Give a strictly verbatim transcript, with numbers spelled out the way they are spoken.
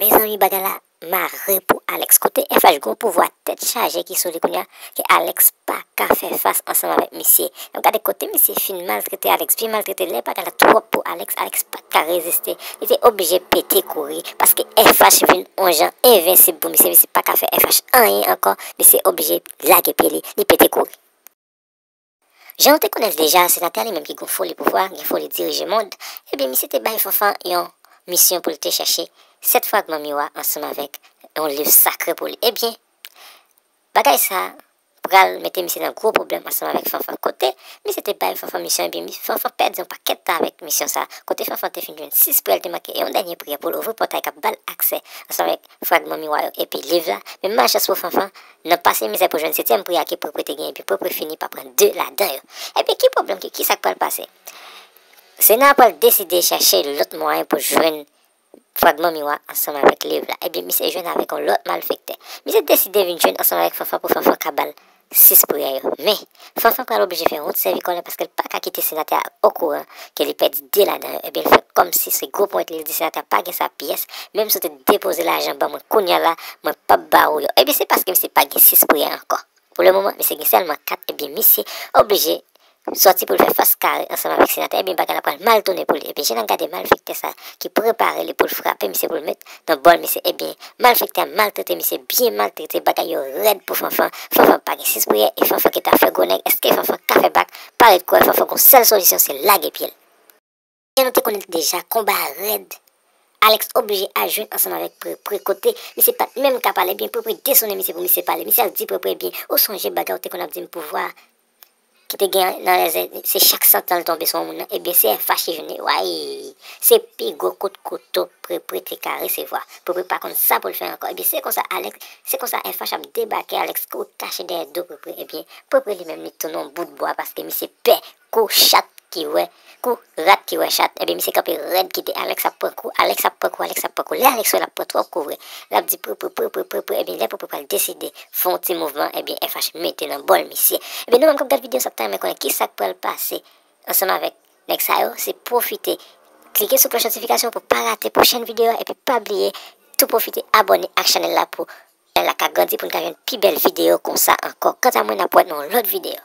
Mezanmi, bagay la mare pou Alex. Kote F H gen yon pouvwa tèt chaje ki sou li kounye a, ke Alex pa ka fè fas ansanm avèk misye. N ap gade kote misye fin maltrete Alex, byen maltrete. Lè bagay la twòp pou Alex, Alex pa t ka reziste. Li te oblije pete kouri, paske F H vin yon jan envensib pou misye. Misye pa ka fè F H anyen ankò. Misye oblije lage pye li, li pete kouri. Jan nou te konnen l deja, senatè a li menm ki gen foli pouvwa, gen foli dirije mond, ebyen, misye te bay Fanfan yon misyon pou l te chèche sèt fragman miwa ansanm avèk yon liv sakre pou li. Ebyen, bagay sa pral mete misye nan gwo pwoblèm ansanm avèk Fanfan. Kote misye te bay Fanfan misyon, ebyen, mi- Fanfan pèdi yon pakèt tan avèk misyon sa. Kote Fanfan te fin jwenn sis priyè, li te manke yon dènye priyè pou l ouvri pòtay k ap ba l aksè ansanm avèk fragman miwa yo epi liv la. Men malchans pou Fanfan, nan pase mizè pou jwenn setyèm priyè a ke Prepre te genyen, epi Prepre fini pa pran de ladan yo. Ebyen, ki pwoblèm, ki, ki sa k pral pase? Sena a pral deside chèche lòt mwayen pou jwenn fragman miwa ansanm avèk liv la. Ebyen, misye jwenn avèk yon lòt malfektè. Misye deside vin jwenn ansanm avèk Fanfan pou Fanfan ka ba l sis priyè yo. Men, Fanfan pral oblije fè wont sèvi kò l paske l pa ka kite senatè a okouran ke li pèdi de ladan yo. Ebyen, l fè kòmsi se gwo ponyèt li, li di senatè a pa gen sa pyès. Menm si w te depoze lajan ban mwen kounye a la, mwen p ap ba ou yo. Ebyen, se paske misye pa gen sis priyè ankò. Pou le moman, misye gen sèlman kat, ebyen, misye oblije sòti pou l fè fas kare ansanm avèk senatè, ebyen, bagay la pral mal tounen pou li. Ebyen, jan n ap gade malfektè sa ki prepare li pou l frape misye, pou l met nan bòl misye, ebyen, malfektè a maltrete misye, byen maltrete, bagay yo rèd pou Fanfan. Fanfan pa gen sis priyè, e Fanfan ki ta fè gwo nèg, èske Fanfan ka fè bak? Parèt kwè Fanfan gon sèl solisyon, se lage pye l. Jan nou te konnen deja, konba a rèd. Alex oblije al jwenn ansanm avèk Prepre kote misye pa t menm ka pale, ebyen, Prepre desonnen misye pou misye pale. Misye al di Prepre, ebyen, ou sonje bagay ou te konn ap di m pouvwa ki te gen nan lèzè, se chak satan l tonbe sou yon moun nan, ebyen, se F H ki jwenn li. Way! Se pi gwo kout kouto Prepre te ka resevwa. Prepre pa konn sa pou l fè ankò. Ebyen, se konsa Alex, se konsa F H ap debake, Alex kouri kache dèyè do Prepre. Ebyen, Prepre li menm li tounen yon bout bwa paske misye pè kou chat ki wè, kou rat ki wè chat. Ebyen, misye kanpe rèd kite Alex ap pran kou, Alex ap pran kou, Alex ap pran kou. Lè Alex wè l ap pran twòp kou vre, l ap di Prepre, Prepre, Prepre, ebyen, lè Prepre pral deside fè yon ti mouvman, ebyen, F H mete nan bòl misye. Ebyen, nou menm k ap gad videyo sa, ta renmen konnen ki sa k pral pase ansanm avèk nèg sa yo, se pwofite klike sou klòch notifikasyon pou pa rate pwochèn videyo a, epi pa bliye tou pwofite abòne ak chanèl la pou chanèl la ka grandi, pou n ka jwenn pi bèl videyo konsa ankò. Kanta mwen, n ap wè nan yon lòt videyo.